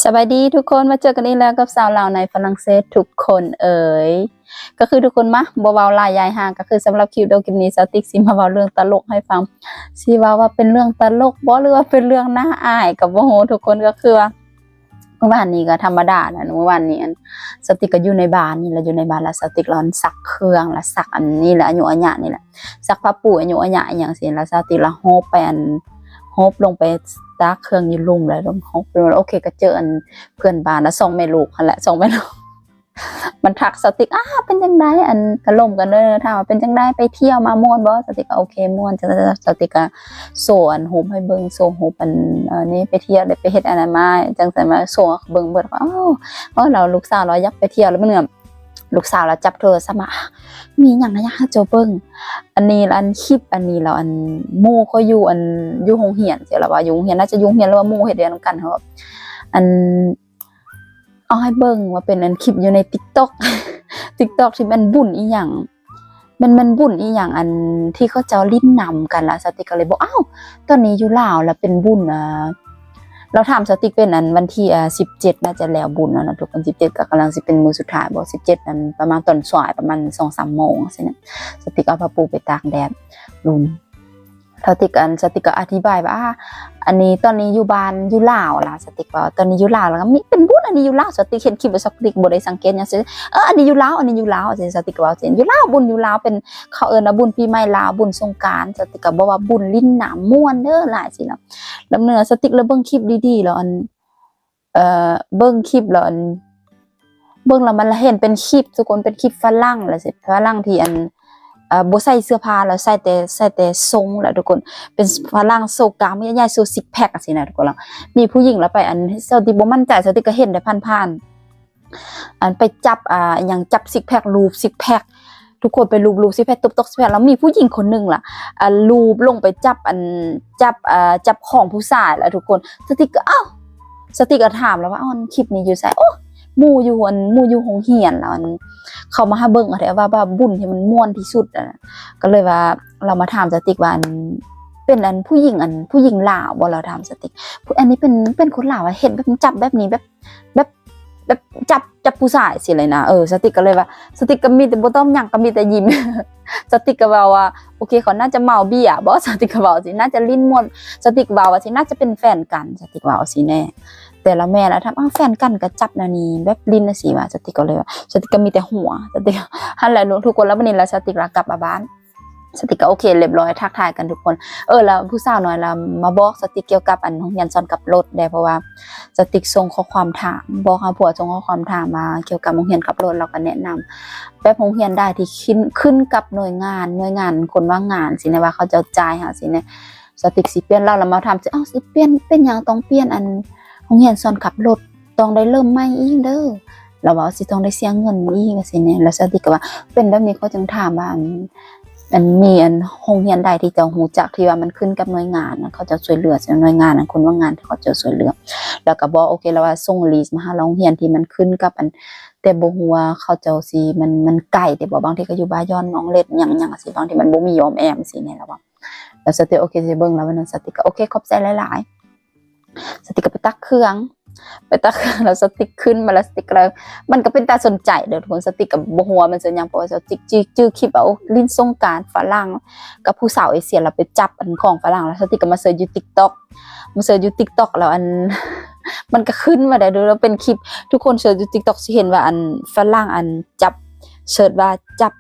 ສະບາຍດີທຸກຄົນ, ມາເຈີກັນອີກແລ້ວກັບສາວລາວໃນຝຣັ່ງເສດທຸກຄົນເອີຍ. ກໍຄືທຸກຄົນມາ ບໍ່ເວົ້າຫຼາຍຢາຍຫ່າງ, ກໍຄືສຳລັບຄລິບວິດີໂອຄລິບນີ້ ສາວຕິກຊິມາເວົ້າເລື່ອງຕະຫຼົກໃຫ້ຟັງ. ຊິເວົ້າວ່າເປັນເລື່ອງຕະຫຼົກບໍ ຫຼືວ່າເປັນເລື່ອງໜ້າອາຍກໍບໍ່ຮູ້ທຸກຄົນ. ກໍຄືວ່າ ມື້ວານນີ້ກໍທຳມະດາແຫຼະ, ມື້ວານນີ້ອັນ ສາວຕິກກໍຢູ່ໃນບ້ານນີ້ແຫຼະ, ຢູ່ໃນບ້ານລະ ສາວຕິກລະສັກເຄື່ອງ ລະສັກອັນນີ້ແຫຼະ ອາຍຸອາຍະນີ້ແຫຼະ, ສັກຜ້າປູອາຍຸອາຍະອີ່ຫຍັງຊີ້, ລະສາວຕິກລະໂຮບໄປອັນ ໂຮບລົງໄປຕາກເຄື່ອງຢູ່ລຸ່ມ ລະລົງໂຮບໄປ. ໂອເຄ ກໍເຈີອັນເພື່ອນບ້ານລະ ສອງແມ່ລູກຫັ້ນແຫຼະ ສອງແມ່ລູກ ມັນທັກສາວຕິກ ອາ ເປັນຈັ່ງໃດ ອັນ ກະລົມກັນເດີ ຖາມວ່າເປັນຈັ່ງໃດ ໄປທ່ຽວມາມ່ວນບໍ່? ສາວຕິກກໍໂອເຄ ມ່ວນ. ສາວຕິກກໍໂຊອັນຮູບໃຫ້ເບິ່ງ ໂຊຮູບອັນ ອັນນີ້ໄປທ່ຽວ ໄດ້ໄປເຮັດອັນນັ້ນມາ ຈັ່ງຊັ້ນມາໂຊໃຫ້ເບິ່ງເບິດ. ເອົາ ເອົາ ລາວລູກສາວລາວຢາກໄປທ່ຽວ ລະມື້ໜຶ່ງ ລູກສາວລາວຈັບໂທລະສັບມາ ມີຫຍັງນະ ຢາກໃຫ້ເຈົ້າເບິ່ງ ອັນນີ້ ອັນຄລິບອັນນີ້ ລະອັນໝູ່ຂ້ອຍຢູ່ ອັນ ຢູ່ໂຮງຮຽນ ຊິລະວ່າຢູ່ໂຮງຮຽນ ໜ້າຈະຢູ່ໂຮງຮຽນ ຫຼືວ່າໝູ່ເຮັດວຽກນຳກັນ ເຮົາ ອັນ ເອົາໃຫ້ເບິ່ງວ່າເປັນອັນຄລິບຢູ່ໃນຕິກຕັອກ ຕິກຕັອກ ທີ່ແມ່ນບຸນອີ່ຫຍັງ ແມ່ນ ແມ່ນບຸນອີ່ຫຍັງ ອັນທີ່ເຂົາເຈົ້າຫຼິ້ນນຳກັນ. ລະສາວຕິກກໍເລີຍບອກ ອ້າວ ຕອນນີ້ຢູ່ລາວລະເປັນບຸນ ອ່າ ລາວຖາມສາວຕິກເປັນອັນວັນທີ ອ່າ ສິບເຈັດ ໜ້າຈະແລ້ວບຸນແລ້ວນະທຸກຄົນ, ສິບເຈັດກໍກຳລັງຊິເປັນມື້ສຸດທ້າຍບໍ ສິບເຈັດ ນັ້ນປະມານຕອນສາຍ ປະມານສອງສາມໂມງຊີ້ນະ. ສາວຕິກເອົາຜ້າປູໄປຕາກແດດລຸ່ມ ສາວຕິກ ອັນ ສາວຕິກກໍອະທິບາຍວ່າ ອາ ອັນນີ້ຕອນນີ້ຢູ່ບ້ານຢູ່ລາວລະ ສາວຕິກວ່າ ຕອນນີ້ຢູ່ລາວ ລະກໍມີເປັນບຸນ ອັນນີ້ຢູ່ລາວ. ສາວຕິກເຫັນຄລິບ ສາວຕິກບໍ່ໄດ້ສັງເກດຫຍັງ ເອີ ອັນນີ້ຢູ່ລາວ ອັນນີ້ຢູ່ລາວ ສາວຕິກເວົ້າ ຢູ່ລາວ ບຸນຢູ່ລາວ ເປັນ ເຂົາເອີ້ນວ່າບຸນປີໃໝ່ລາວ ບຸນສົງການ. ສາວຕິກກໍບອກວ່າບຸນຫຼິ້ນນ້ຳມ່ວນເດີຫຼາຍຊີ້ນະ. ລະເມື່ອສາວຕິກລະເບິ່ງຄລິບດີໆ ລະອັນ ເອີ ເບິ່ງຄລິບລະອັນ ເບິ່ງລະມັນລະເຫັນເປັນຄລິບ ທຸກຄົນ ເປັນຄລິບຝຣັ່ງລະ ຝຣັ່ງທີ່ອັນ ເອີ ບໍ່ໃສ່ເສື້ອຜ້າລະ ໃສ່ແຕ່ ໃສ່ແຕ່ຊົງລະທຸກຄົນ ເປັນຝຣັ່ງໂຊກ້າມໃຫຍ່ໆ ໂຊຊິກແພັກຊີ້ນະທຸກຄົນ. ລະມີຜູ້ຍິງລະໄປອັນ ສາວຕິກບໍ່ໝັ້ນໃຈ ສາວຕິກກໍເຫັນແຕ່ຜ່ານໆ ອັນໄປຈັບ ອ່າ ຫຍັງ ຈັບຊິກແພັກ ລູບຊິກແພັກ ທຸກຄົນໄປລູບ ລູບຊິກແພັກ ຕົບໆ ຊິກແພັກ ລະມີຜູ້ຍິງຄົນໜຶ່ງລະ ອ່າ ລູບລົງໄປຈັບ ອັນ ຈັບ ອ່າ ຈັບຂອງຜູ້ຊາຍລະທຸກຄົນ. ສາວຕິກກໍ ເອົ້າ ສາວຕິກກໍຖາມລະວ່າ ເອົ້າ ຄລິບນີ້ຢູ່ໃສ? ໂອ້ ໝູ່ຢູ່ ອັນ ໝູ່ຢູ່ໂຮງຮຽນລະ ອັນ ເຂົາມາໃຫ້ເບິ່ງ ວ່າ ວ່າບຸນທີ່ມັນມ່ວນທີ່ສຸດ. ກໍເລີຍວ່າ ລາວມາຖາມສາວຕິກວ່າ ອັນ ເປັນ ອັນ ຜູ້ຍິງ ອັນ ຜູ້ຍິງລາວບໍ? ລາວຖາມສາວຕິກ ອັນນີ້ເປັນ ເປັນຄົນລາວ ເຫັນແບບຈັບແບບນີ້ ແບບ ແບບ ແບບຈັບ ຈັບຜູ້ຊາຍຊີ້ເລີຍນະ. ເອີ ສາວຕິກກໍເລີຍວ່າ ສາວຕິກກໍມີແຕ່ບໍ່ຕອບຫຍັງ ກໍມີແຕ່ຍິ້ມ. ສາວຕິກກໍເວົ້າວ່າ ໂອເຄ ເຂົາໜ້າຈະເມົາເບຍບໍ ສາວຕິກກໍເວົ້າຊີ້ ໜ້າຈະຫຼິ້ນມ່ວນ ສາວຕິກເວົ້າວ່າຊີ້ ໜ້າຈະເປັນແຟນກັນ ສາວຕິກເວົ້າຊີ້ແນ່. ແຕ່ລະແມ່ລະຖາມ ອ້າວ ແຟນກັນກໍຈັບແນວນີ້ ແບບຫຼິ້ນຈັ່ງຊີ້ຫວາ? ສາວຕິກກໍເລີຍວ່າ ສາວຕິກກໍມີແຕ່ຫົວ ສາວຕິກ ຫັ້ນແຫຼະທຸກຄົນ. ລະບາດນີ້ລະ ສາວຕິກລະກັບມາບ້ານ ສາວຕິກກໍໂອເຄ ລຽບຮ້ອຍ ທັກທາຍກັນທຸກຄົນ. ເອີ ລະຜູ້ສາວນ້ອຍລະມາບອກສາວຕິກກ່ຽວກັບອັນໂຮງຮຽນສອນຂັບລົດແດ່ ເພາະວ່າສາວຕິກສົ່ງຂໍ້ຄວາມຖາມ ບອກຫາຜົວ ສົ່ງຂໍ້ຄວາມຖາມວ່າກ່ຽວກັບໂຮງຮຽນຂັບລົດ ລາວກໍແນະນຳ ແບບໂຮງຮຽນໃດທີ່ຂຶ້ນ ຂຶ້ນກັບໜ່ວຍງານ ໜ່ວຍງານຄົນວ່າງງານຊີ້ນະ ວ່າເຂົາເຈົ້າຈ່າຍເຮົາຊີ້ນະ. ສາວຕິກຊິປ່ຽນ ລາວລະມາຖາມ ເອົ້າ ຊິປ່ຽນ ເປັນຫຍັງຕ້ອງປ່ຽນ ອັນ ໂຮງຮຽນສອນຂັບລົດ ຕ້ອງໄດ້ເລີ່ມໃໝ່ອີກເດີ ລາວວ່າຊິຕ້ອງໄດ້ເສຍເງິນອີກ ຈັ່ງຊີ້ແນ່. ລະສາວຕິກກໍວ່າ ເປັນແບບນີ້ ຂ້ອຍຈຶ່ງຖາມວ່າ ອັນ ອັນ ມີ ອັນ ໂຮງຮຽນໃດທີ່ເຈົ້າຮູ້ຈັກທີ່ວ່າມັນຂຶ້ນກັບໜ່ວຍງານ ເຂົາເຈົ້າຊ່ວຍເຫຼືອ ໜ່ວຍງານ ອັນ ຄົນວ່າງງານທີ່ເຂົາເຈົ້າຊ່ວຍເຫຼືອ. ລະກໍບອກ ໂອເຄ ລະວ່າສົ່ງລິສມາຫາໂຮງຮຽນທີ່ມັນຂຶ້ນກັບ ອັນ ແຕ່ບໍ່ຮູ້ວ່າເຂົາເຈົ້າຊິ ມັນ ມັນໄກແຕ່ບໍ່ ບາງທີກໍຢູ່ບາຢອນ ໜອງເລັດ ຫຍັງໆ ຊີ້ ບາງທີມັນບໍ່ມີອອມແອມຊີ້ແນ່ ລະວ່າ. ລະສາວຕິກ ໂອເຄ ຊິເບິ່ງ ລະວ່ານັ້ນ ສາວຕິກກໍ ໂອເຄ ຂອບໃຈຫຼາຍໆ. ສາວຕິກກໍໄປຕັກເຄື່ອງ ໄປຕັກເຄື່ອງ ລະສາວຕິກຂຶ້ນມາ ລະສາວຕິກກໍ ມັນກໍເປັນຕາສົນໃຈເດີທຸກຄົນ. ສາວຕິກກໍບໍ່ຮູ້ວ່າມັນຊື່ຫຍັງ ເພາະວ່າສາວຕິກຈື່ ຈື່ຄລິບວ່າ ໂອ້ ຫຼິ້ນສົງການຝຣັ່ງກັບຜູ້ສາວເອເຊຍ ລະໄປຈັບອັນຂອງຝຣັ່ງ. ລະສາວຕິກກໍມາເສີດຢູ່ຕິກຕັອກ ມາເສີດຢູ່ຕິກຕັອກ ລະອັນ ມັນກໍຂຶ້ນມາໄດ້ເດີ ລະເປັນຄລິບ ທຸກຄົນເສີດຢູ່ຕິກຕັອກ ຊິເຫັນວ່າອັນຝຣັ່ງ ອັນ ຈັບ ເສີດວ່າ ຈັບ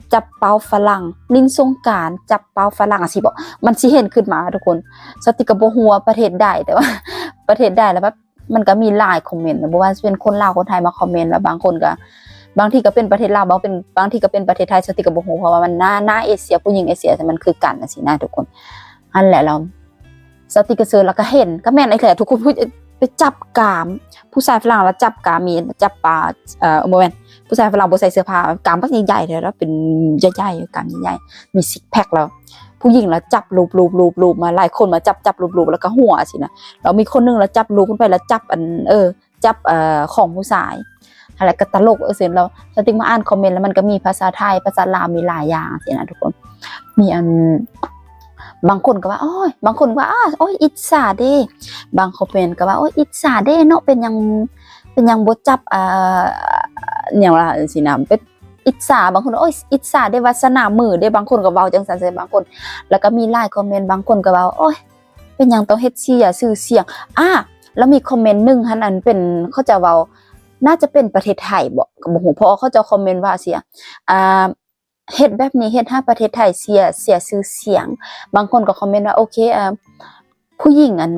ຈັບເປົາຝຣັ່ງ ຫຼິ້ນສົງການ ຈັບເປົາຝຣັ່ງ ຈັ່ງຊີ້ບໍ ມັນຊິເຫັນຂຶ້ນມາທຸກຄົນ. ສາວຕິກກໍບໍ່ຮູ້ວ່າປະເທດໃດ ແຕ່ວ່າປະເທດໃດ ລະແບບ ມັນກໍມີຫຼາຍຄອມເມັນ ບໍ່ວ່າຊິເປັນຄົນລາວ ຄົນໄທມາຄອມເມັນ ລະບາງຄົນກໍ ບາງທີກໍເປັນປະເທດລາວ ບາງເປັນ ບາງທີກໍເປັນປະເທດໄທ ສາວຕິກກໍບໍ່ຮູ້ ເພາະວ່າມັນໜ້າ ໜ້າເອເຊຍ ຜູ້ຍິງເອເຊຍ ມັນຄືກັນ ຈັ່ງຊີ້ນະທຸກຄົນ. ຫັ້ນແຫຼະ ລະ ສາວຕິກກະເຊີນ ລະກະເຫັນ ກະແມ່ນອີກແຫຼະ ທຸກຄົນ ໄປຈັບກາມ ຜູ້ຊາຍຝຣັ່ງລະຈັບກາມ ມີຈັບປາ ເອີ ບໍ່ແມ່ນ ຜູ້ຊາຍຝຣັ່ງບໍ່ໃສ່ເສື້ອຜ້າ ກາມບັກໃຫຍ່ໆ ເດ ລະເປັນໃຫຍ່ໆ ກາມໃຫຍ່ໆ ມີຊິກແພັກ ລະຜູ້ຍິງລະຈັບລູບໆໆໆ ມາຫຼາຍຄົນມາຈັບ ຈັບລູບໆ ລະກະຫົວຊີ້ນະ. ລະມີຄົນໜຶ່ງລະຈັບລູບຂຶ້ນໄປ ລະຈັບອັນ ເອີ ຈັບ ເອີ ຂອງຜູ້ຊາຍ ຫັ້ນແຫຼະ ກະຕະຫຼົກ ເອີ ເຊິ່ງລະ ສາວຕິກມາອ່ານຄອມເມັນ ລະມັນກະມີພາສາໄທ ພາສາລາວ ມີຫຼາຍຢ່າງຊີ້ນະທຸກຄົນ. ມີອັນ ບາງຄົນກໍວ່າ ໂອ້ຍ ບາງຄົນວ່າ ອ້າ ໂອ້ຍ ອິດສາເດ້ ບາງຄອມເມັນກໍວ່າ ໂອ້ຍ ອິດສາເດ້ເນາະ ເປັນຫຍັງ ເປັນຫຍັງບໍ່ຈັບ ອ່າ ຫຍັງວ່າ ຈັ່ງຊີ້ນະ ເປັນອິດສາ ບາງຄົນ ໂອ້ຍ ອິດສາເດ້ ວາສະໜາມືເດ້ ບາງຄົນກໍເວົ້າຈັ່ງຊັ້ນໃສ່ບາງຄົນ ແລ້ວກໍມີຫຼາຍຄອມເມັນ ບາງຄົນກໍເວົ້າ ໂອ້ຍ ເປັນຫຍັງຕ້ອງເຮັດເສຍຊື່ສຽງ ອາ ແລ້ວມີຄອມເມັນໜຶ່ງຫັ້ນ ອັນເປັນ ເຂົາເຈົ້າເວົ້າ ໜ້າຈະເປັນປະເທດໄທບໍ ກໍບໍ່ຮູ້ ເພາະວ່າເຂົາເຈົ້າຄອມເມັນວ່າເສຍ ອ່າ ເຮັດແບບນີ້ເຮັດໃຫ້ປະເທດໄທເສຍ ເສຍຊື່ສຽງ ບາງຄົນກໍຄອມເມັນວ່າ ໂອເຄ ເອີ ຜູ້ຍິງ ອັນ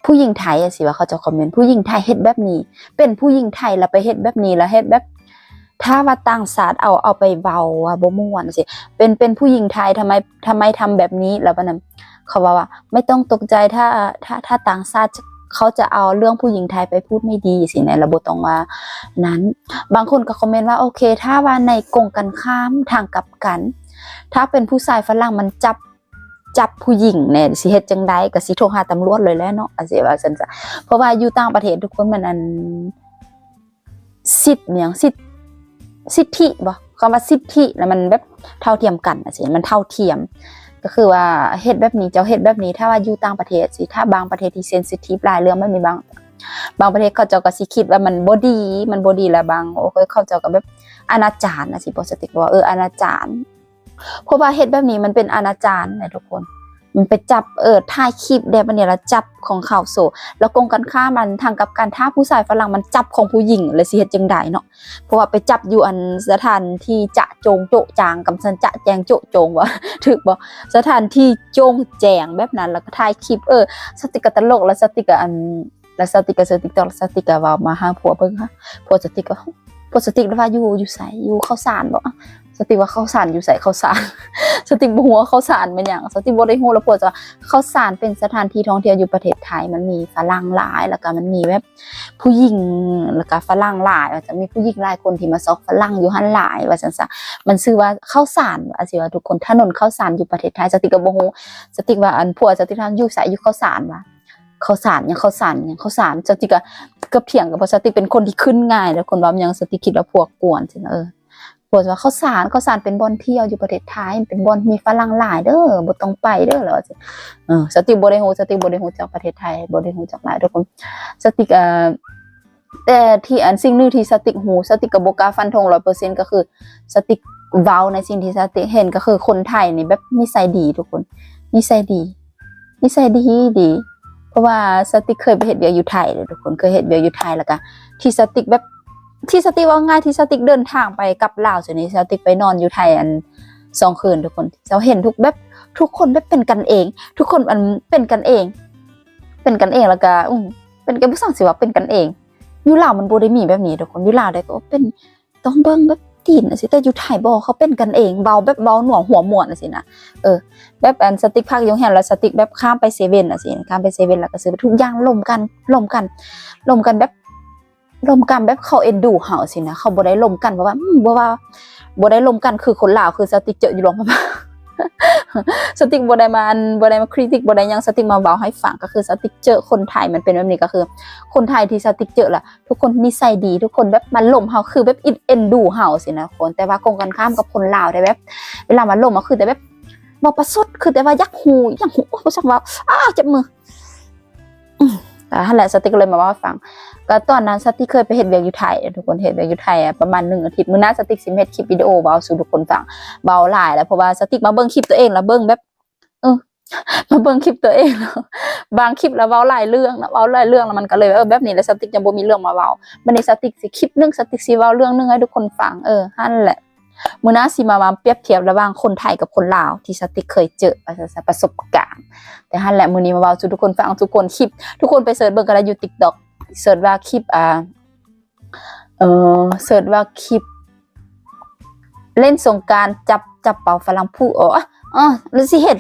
ຜູ້ຍິງໄທ ຈັ່ງຊີ້ວ່າ ເຂົາເຈົ້າຄອມເມັນ ຜູ້ຍິງໄທເຮັດແບບນີ້ ເປັນຜູ້ຍິງໄທແລ້ວໄປເຮັດແບບນີ້ ແລ້ວເຮັດແບບ ຖ້າວ່າຕ່າງຊາດເອົາ ເອົາໄປເວົ້າວ່າບໍ່ມ່ວນ ຈັ່ງຊີ້ ເປັນ ເປັນຜູ້ຍິງໄທ ທຳໄມ ທຳໄມທຳແບບນີ້ ແລ້ວບາດນັ້ນ ເຂົາເວົ້າວ່າ ໄມ່ຕ້ອງຕົກໃຈ ຖ້າ ຖ້າ ຖ້າຕ່າງຊາດ ເຂົາຈະເອົາເລື່ອງຜູ້ຍິງໄທໄປພູດໄມ່ດີ ຊີ້ນະ ລະບໍ່ຕ້ອງວ່ານັ້ນ ບາງຄົນກໍຄອມເມັນວ່າ ໂອເຄ ຖ້າວ່າໃນກົງກັນຂ້າມ ທາງກັບກັນ ຖ້າເປັນຜູ້ຊາຍຝຣັ່ງມັນຈັບ ຈັບຜູ້ຍິງແດ່ ຊິເຮັດຈັ່ງໃດ ກໍຊິໂທຫາຕຳຫຼວດເລີຍແຫຼະເນາະ ອາ ຊິວ່າຊັ້ນຊະ ເພາະວ່າຢູ່ຕ່າງປະເທດທຸກຄົນມັນ ອັນ ສິດ ແມ່ນຫຍັງ ສິດ ສິດທິບໍ ຄຳວ່າສິດທິນະ ມັນແບບເທົ່າທຽມກັນ ຈັ່ງຊີ້ ມັນເທົ່າທຽມ ກໍຄືວ່າເຮັດແບບນີ້ ເຈົ້າເຮັດແບບນີ້ ຖ້າວ່າຢູ່ຕ່າງປະເທດຊີ້ ຖ້າບາງປະເທດທີ່ເຊັນຊິທີບຫຼາຍເລື່ອງແບບນີ້ ບາງ ບາງປະເທດເຂົາເຈົ້າກໍຊິຄິດວ່າມັນບໍ່ດີ ມັນບໍ່ດີ ແລ້ວບາງ ໂອເຄ ເຂົາເຈົ້າກໍແບບອະນາຈານ ຈັ່ງຊີ້ບໍ ສະຕິກວ່າ ເອີ ອະນາຈານ ເພາະວ່າເຮັດແບບນີ້ມັນເປັນອະນາຈານນະທຸກຄົນ ມັນໄປຈັບ ເອີ ຖ່າຍຄລິບແບບນີ້ ແລ້ວຈັບຂອງເຂົາໂຊ ແລ້ວກົງກັນຂ້າມ ອັນ ທາງກັບກັນ ຖ້າຜູ້ຊາຍຝຣັ່ງມັນຈັບຂອງຜູ້ຍິງ ແລ້ວຊິເຮັດຈັ່ງໃດເນາະ ເພາະວ່າໄປຈັບຢູ່ ອັນ ສະຖານທີ່ຈະໂຈງໂຈະຈາງ ກຳສັນຈະແຈ້ງໂຈະໂຈງ ບໍ່ ຖືກບໍ່ ສະຖານທີ່ໂຈ້ງແຈ້ງແບບນັ້ນ ແລ້ວກໍຖ່າຍຄລິບ ເອີ ສະຕິກກໍຕະຫຼົກ ແລ້ວສະຕິກກໍ ອັນ ແລ້ວສະຕິກກໍເຊີຕິກຕັອກ ແລ້ວສະຕິກກໍເວົ້າມາຫາຜົວເບິ່ງ ຜົວສະຕິກກໍ ຜົວສະຕິກວ່າ ຢູ່ ຢູ່ໃສ ຢູ່ເຂົ້າສານບໍ ສະຕິວ່າ ເຂົ້າສານຢູ່ໃສ ເຂົ້າສານ ສະຕິບໍ່ຮູ້ວ່າເຂົ້າສານແມ່ນຫຍັງ ສະຕິບໍ່ໄດ້ຮູ້ ແລ້ວຜົວສະຕິວ່າ ເຂົ້າສານເປັນສະຖານທີ່ທ່ອງທ່ຽວຢູ່ປະເທດໄທ ມັນມີຝຣັ່ງຫຼາຍ ແລ້ວກໍມັນມີແບບຜູ້ຍິງ ແລ້ວກໍຝຣັ່ງຫຼາຍ ວ່າຈະມີຜູ້ຍິງຫຼາຍຄົນທີ່ມາຊອກຝຣັ່ງຢູ່ຫັ້ນຫຼາຍ ວ່າຊັ້ນຊະ ມັນຊື່ວ່າເຂົ້າສານ ວ່າຊິວ່າທຸກຄົນ ຖະໜົນເຂົ້າສານຢູ່ປະເທດໄທ ສະຕິກໍບໍ່ຮູ້ ສະຕິວ່າ ອັນ ຜົວສະຕິຖາມ ຢູ່ໃສ ຢູ່ເຂົ້າສານ ວ່າ ເຂົ້າສານຫຍັງ ເຂົ້າສານຫຍັງ ເຂົ້າສານ ສະຕິກະເກືອບຖຽງກັນ ເພາະສະຕິເປັນຄົນທີ່ຂຶ້ນງ່າຍ ແລ້ວຄົນເວົ້າຫຍັງສະຕິຄິດວ່າພວກກວນຊີ້ນະ ເອີ ພວກວ່າເຂົ້າສານ ເຂົ້າສານເປັນບ່ອນທ່ຽວຢູ່ປະເທດໄທ ເປັນບ່ອນມີຝຣັ່ງຫຼາຍເດີ ບໍ່ຕ້ອງໄປເດີ ແລ້ວວ່າຊີ້ ເອີ ສະຕິບໍ່ໄດ້ຮູ້ ສະຕິບໍ່ໄດ້ຮູ້ຈັກປະເທດໄທ ບໍ່ໄດ້ຮູ້ຈັກຫຼາຍທຸກຄົນ ສະຕິ ເອີ ແຕ່ທີ່ ອັນ ສິ່ງໜຶ່ງທີ່ສະຕິກຮູ້ ສະຕິກະບໍ່ກ້າຟັນທົງຮ້ອຍເປີເຊັນ ກໍຄືສະຕິກເວົ້າໃນສິ່ງທີ່ສະຕິກເຫັນ ກໍຄືຄົນໄທນີ້ແບບນິໄສດີທຸກຄົນ ນິໄສດີ ນິໄສດີ ດີ ເພາະວ່າສະຕິກເຄີຍໄປເຮັດວຽກຢູ່ໄທເດ້ທຸກຄົນ ເຄີຍເຮັດວຽກຢູ່ໄທ ແລ້ວກະທີ່ສະຕິກແບບ ທີ່ສະຕິກ ເວົ້າງ່າຍ ທີ່ສະຕິກເດີນທາງໄປກັບລາວ ສ່ວນນີ້ສະຕິກໄປນອນຢູ່ໄທ ອັນ ສອງຄືນທຸກຄົນ ເຈົ້າເຫັນທຸກແບບ ທຸກຄົນແບບເປັນກັນເອງ ທຸກຄົນ ອັນ ເປັນກັນເອງ ເປັນກັນເອງ ແລ້ວກະ ອືມ ເປັນກັນ ບໍ່ຊ່າງຊິວ່າເປັນກັນເອງ ຢູ່ລາວມັນບໍ່ໄດ້ມີແບບນີ້ທຸກຄົນ ຢູ່ລາວໄດ້ກໍເປັນ ຕ້ອງເບິ່ງແບບຕີນຈັ່ງຊີ້ ແຕ່ຢູ່ໄທບໍ່ ເຂົາເປັນກັນເອງ ເວົ້າແບບເວົ້າໜວກຫົວມ່ວນຈັ່ງຊີ້ນະ ເອີ ແບບ ອັນ ສະຕິກພັກຢູ່ໂຮງແຮມ ແລ້ວສະຕິກແບບຂ້າມໄປເຊເວັ່ນຈັ່ງຊີ້ ຂ້າມໄປເຊເວັ່ນ ແລ້ວກໍຊື້ທຸກຢ່າງລົມກັນ ລົມກັນ ລົມກັນແບບ ລົມກັນແບບເຂົາເອັນດູເຮົາຊີ້ນະ ເຂົາບໍ່ໄດ້ລົມກັນເພາະວ່າ ອືມ ບໍ່ວ່າ ບໍ່ໄດ້ລົມກັນຄືຄົນລາວ ຄືສະຕິກເຈີຢູ່ຫຼວງພະບາງ ສະຕິກບໍ່ໄດ້ມາ ອັນ ບໍ່ໄດ້ມາຄຣິຕິກ ບໍ່ໄດ້ຫຍັງ ສະຕິກມາເວົ້າໃຫ້ຟັງ ກໍຄືສະຕິກເຈີຄົນໄທມັນເປັນແບບນີ້ ກໍຄືຄົນໄທທີ່ສະຕິກເຈີລະ ທຸກຄົນນິໄສດີ ທຸກຄົນແບບມາລົມເຮົາ ຄືແບບອິດເອັນດູເຮົາຊີ້ນະທຸກຄົນ ແຕ່ວ່າກົງກັນຂ້າມກັບຄົນລາວໄດ້ແບບ ເວລາມາລົມເຮົາຄືແຕ່ແບບເວົ້າປະຊົດ ຄືແຕ່ວ່າຢາກຮູ້ ຢາກຮູ້ ໂອ້ຍ ບໍ່ຊັກເວົ້າ ອ້າ ເຈັບມື ອືມ ຫັ້ນແຫຼະ ສະຕິກກໍເລີຍມາເວົ້າໃຫ້ຟັງ ກໍຕອນນັ້ນສະຕິກເຄີຍໄປເຮັດວຽກຢູ່ໄທ ທຸກຄົນ ເຮັດວຽກຢູ່ໄທປະມານໜຶ່ງອາທິດ ມື້ໜ້າສະຕິກຊິມາເຮັດຄລິບວິດີໂອເວົ້າສູ່ທຸກຄົນຟັງ ເວົ້າຫຼາຍແລ້ວ ເພາະວ່າສະຕິກມາເບິ່ງຄລິບຕົວເອງແລ້ວເບິ່ງແບບ ເອີ ມາເບິ່ງຄລິບຕົວເອງເນາະ ບາງຄລິບລະເວົ້າຫຼາຍເລື່ອງນະ ເວົ້າຫຼາຍເລື່ອງລະມັນກໍເລີຍ ເອີ ແບບນີ້ລະສະຕິກຍັງບໍ່ມີເລື່ອງມາເວົ້າ ບາດນີ້ສະຕິກຊິຄລິບໜຶ່ງ ສະຕິກຊິເວົ້າເລື່ອງໜຶ່ງໃຫ້ທຸກຄົນຟັງ ເອີ ຫັ້ນແຫຼະ ມື້ໜ້າຊິມາ ມາປຽບທຽບລະຫວ່າງຄົນໄທກັບຄົນລາວທີ່ສະຕິກເຄີຍເຈີ ປະສົບການ ແຕ່ຫັ້ນແຫຼະ ມື້ນີ້ມາເວົ້າສູ່ທຸກຄົນຟັງ ທຸກຄົນຄລິບ ທຸກຄົນໄປເສີດເບິ່ງກໍໄດ້ຢູ່ຕິກຕັອກ ເສີດວ່າຄລິບ ອ່າ ເອີ ເສີດວ່າຄລິບ ເລ່ນສົງການຈັບ ຈັບເປົາຝຣັ່ງຜູ້ ອໍ ອໍ ຫຼືຊິເຫັນ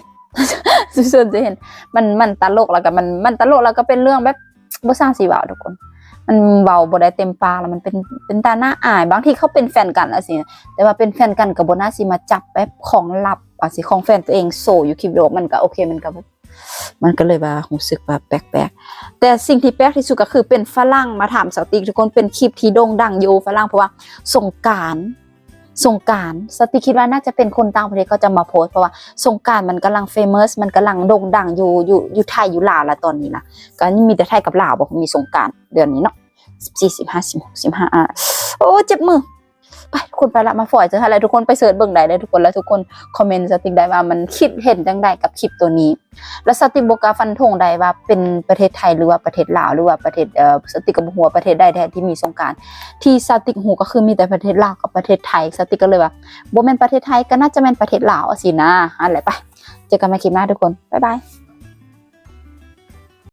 ສຸຊົນຈະເຫັນ ມັນ ມັນຕະຫຼົກ ແລ້ວກໍມັນ ມັນຕະຫຼົກ ແລ້ວກໍເປັນເລື່ອງແບບ ບໍ່ຊ່າງຊິເວົ້າທຸກຄົນ ມັນເວົ້າບໍ່ໄດ້ເຕັມປາກ ແລ້ວມັນເປັນ ເປັນຕາໜ້າອາຍ ບາງທີເຂົາເປັນແຟນກັນຈັ່ງຊີ້ ແຕ່ວ່າເປັນແຟນກັນກໍບໍ່ໜ້າຊິມາຈັບແບບຂອງລັບ ວ່າຊິຂອງແຟນຕົວເອງໂຊຢູ່ຄລິບວິດີໂອ ມັນກໍໂອເຄ ມັນກໍແບບ ມັນກໍເລີຍວ່າຮູ້ສຶກວ່າແປກໆ ແຕ່ສິ່ງທີ່ແປກທີ່ສຸດກໍຄືເປັນຝຣັ່ງມາຖາມສາວຕິກ ທຸກຄົນ ເປັນຄລິບທີ່ໂດ່ງດັງຢູ່ຝຣັ່ງ ເພາະວ່າສົງການ ສົງການ ສະຕິກຄິດວ່າໜ້າຈະເປັນຄົນຕ່າງປະເທດເຂົາຈະມາໂພສ ເພາະວ່າສົງການມັນກຳລັງເຟເມີສ ມັນກຳລັງໂດ່ງດັງຢູ່ ຢູ່ ຢູ່ໄທ ຢູ່ລາວລະຕອນນີ້ນະ ກໍມີແຕ່ໄທກັບລາວບໍ່ ມີສົງການເດືອນນີ້ເນາະ ສິບສີ່ ສິບຫ້າ ສິບຫົກ ສິບຫ້າ ອ່າ ໂອ້ ເຈັບມື. ໄປ ທຸກຄົນໄປລະ ມາຝອຍເຈີຫັ້ນແຫຼະ ທຸກຄົນໄປເສີດເບິ່ງໄດ້ເດີ ທຸກຄົນ ແລ້ວທຸກຄົນຄອມເມັນສະຕິກໄດ້ວ່າມັນຄິດເຫັນຈັ່ງໃດກັບຄລິບໂຕນີ້ ແລະ ສະຕິກບໍ່ກ້າຟັນທົງໄດ້ວ່າເປັນປະເທດໄທ ຫຼືວ່າປະເທດລາວ ຫຼືວ່າປະເທດ ເອີ ສະຕິກກໍບໍ່ຮູ້ວ່າປະເທດໃດແທ້ທີ່ມີສົງການ ທີ່ສະຕິກຮູ້ກໍຄືມີແຕ່ປະເທດລາວກັບປະເທດໄທ ສະຕິກກໍເລີຍວ່າບໍ່ແມ່ນປະເທດໄທ ກໍໜ້າຈະແມ່ນປະເທດລາວ ຊີ້ນະ ຫັ້ນແຫຼະ ໄປ ເຈີກັນໃໝ່ຄລິບໜ້າທຸກຄົນ ບາຍບາຍ.